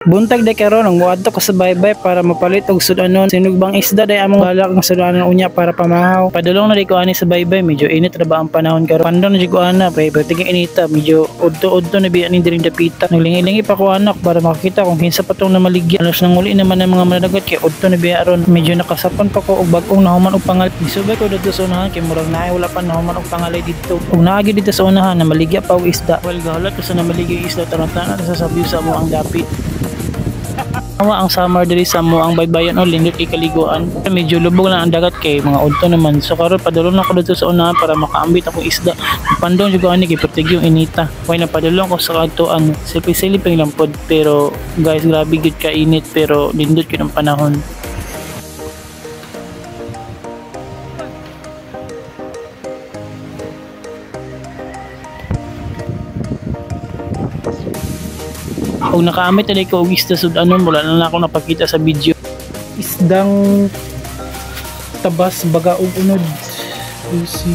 Buntag day karon, ang muadto ko sa baybay para mapalit og sudanon. Sinugbang isda day among balak ng sudanon unya para pamahaw. Padulong na di ko ani sa baybay, medyo init ra ba ang panahon karon. Pandong na jud ko ana, bay tiging inita, medyo udto-udto na biya ning diring dapita. Naglingi-lingi pa ko anak para makakita kung kinsa pa tong namaligya. Alos nang uli naman ang mga manadagat kay udto na biya ron. Medyo nakasapan pa ko og bag-ong nahuman og pangal. Nisubay ko didto sa unahan kay murag naay wala pa nahuman og pangalay didto. Ug naagi didto sa unahan namaligya pa og isda. Well, gahulat ko sa namaligya og isda taron-tanon sa sabiw sa amo ang dapit. Awa ang summer diri sa mo ang baybayon o lindot kay kaliguan. Medyo lubog lang ang dagat kay mga udto naman. So karon padulong ako dito sa unahan para makaambit akong isda. Pandong jud ko ani kay pertig yung inita. Way napadulong ko sa kadtuan. Silpi-silpi lang pod pero guys, grabe gid ka init pero lindot gyud ang panahon. Kung nakaamit na ko og isda sudanon, wala na lang ako napakita sa video. Isdang tabas baga og unod. Easy.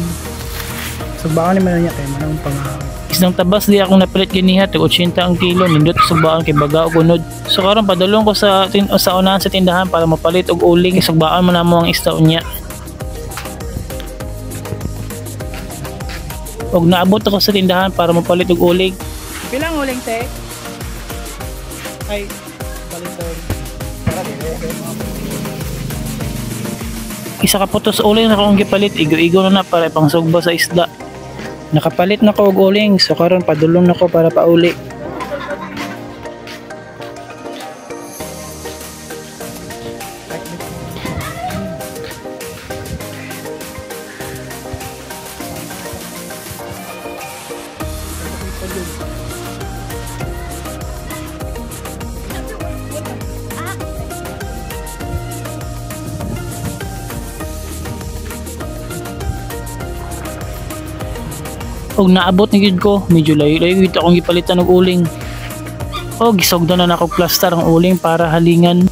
Sugbaan ni man niya kay manang pangahaw. Isdang tabas di akong napalit ganiha, tag 80 ang kilo, nindot sugbaan kay baga og unod. So karon padulong ko sa sa unahan sa tindahan para mapalit og uling, sugbaan man namo ang isda unya. Og naabot ako sa tindahan para mapalit og uling. Pilang uling te? Ay, balik. Isa ka putos uling na akong gipalit, igo-igo na na para ipangsugba sa isda. Nakapalit na ko og uling, so karon padulong na ko para pauli. Og naabot na gyud ko, medyo layo-layo gyud akong gipalitan og uling. Og gisugdan na nako plaster ang uling para halingan.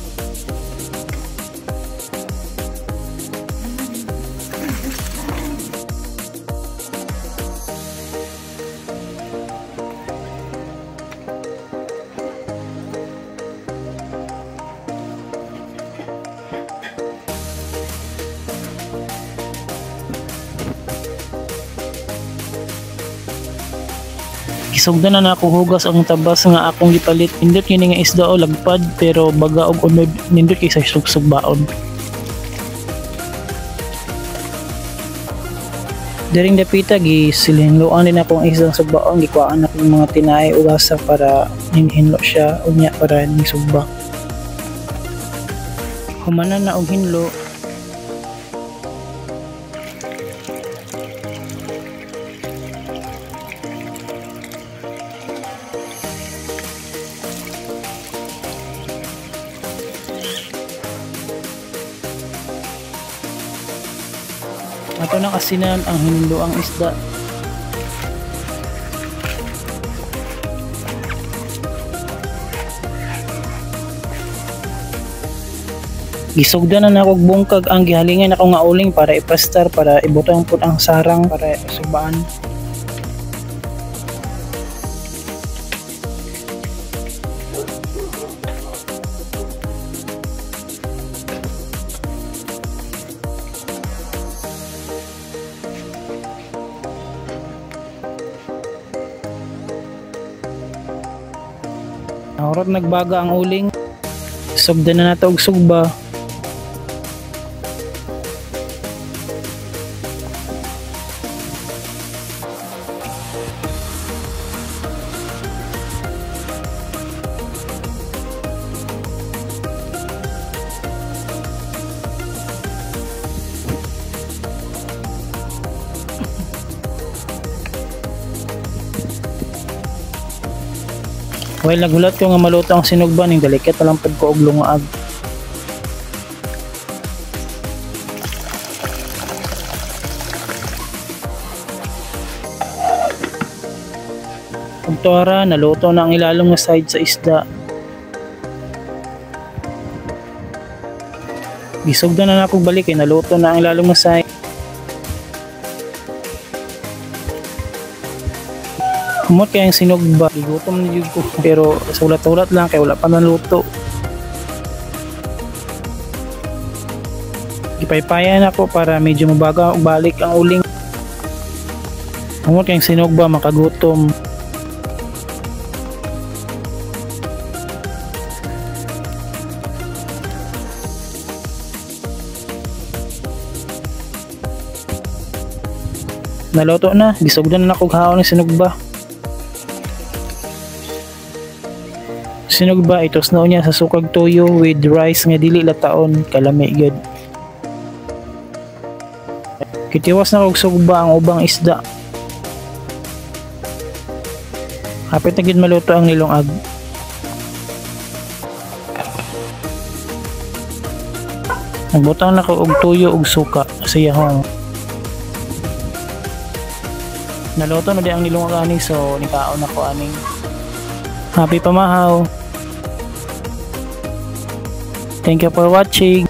Gisugdan na nako hugas ang tabas nga akong gipalit. Nindot kini nga isda o lagpad pero baga og unod, nindot kay sa sugsugbaon. Diring dapita gisilhinloan din akong isdang sugbaon, gikuhaan akong mga tinay ug asa para hinlo siya unya para ning sugba. Humanan na og hinlo. Ato nang asinan ang hinundoang isda. Gisugdan na nako og bungkag ang gihalingan ako nga uling para ipastar, para ibutang pud ang sarang para sugbaan. Naurot nagbaga ang uling. Sugdan na nato og sugba. While nagulat ko nga maluto ang sinugba, ning daliket na lang pud ko og lungaag. Ug tuara, naluto na ang ilalom nga side sa isda. Gisugdan na nako balik kay naluto na ang ilalom nga side. Humot kayong sinugba. Gigutom na jud ko. Pero sulat-ulat lang kay wala pa naluto. Gipaypayan ako para medyo mabaga balik ang uling. Humot kayong sinugba, makagutom. Naluto na, gisugdan na kog haon ng sinugba. Sinugba itusno niya sa sukag tuyo with rice nga dili lataon, kalami gyud. Kitiwas na kog sugba ang ubang isda. Hapit na gyud maluto ang nilungag. Nagbutang na ko og tuyo ug suka sa iyahong. Naluto na di ang nilungag ani, so nikaon ako aning. Happy pamahaw. Thank you for watching.